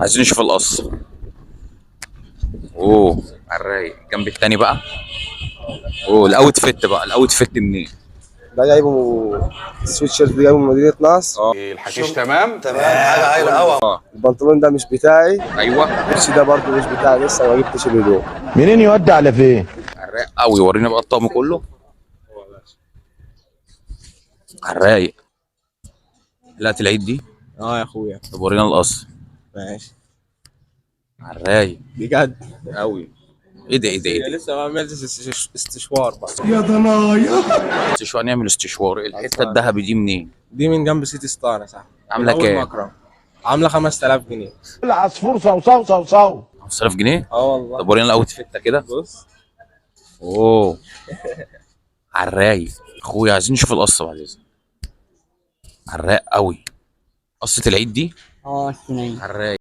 عايزين نشوف القص. اوه على الرايق. الجنب التاني بقى. اوه ال outfit بقى، ال outfit منين؟ ده جايبه السويت شيرت ده جايبه من مدينة نصر. الحشيش تمام. تمام، حاجة هايلة قوي. البنطلون ده مش بتاعي. ايوه. الكوتشي ده برضه مش بتاعي، لسه ما جبتش الهدوم. منين يودي على فين؟ على الرايق قوي. ورينا بقى الطقم كله. على الرايق. لا العيد دي. اه يا اخويا. طب ورينا القص. ماشي. على الرايق بجد قوي. ايه ده ايه ده ايه ده؟ لسه ما عملتش استشوار بقى. استشوار، نعمل استشوار. الحتة الذهبي دي منين؟ دي من جنب سيتي ستار يا صاحبي. عامله أول كام؟ مكرم. عامله 5000 جنيه. العصفور صو صو صو صو. 5000 جنيه؟ اه والله. طب ورينا ال outfit كده. بص. اوه على الرايق اخويا. عايزين نشوف القصة بعد اذنك. على الرايق قوي. قصة العيد دي. اه، السنين. على الرايق.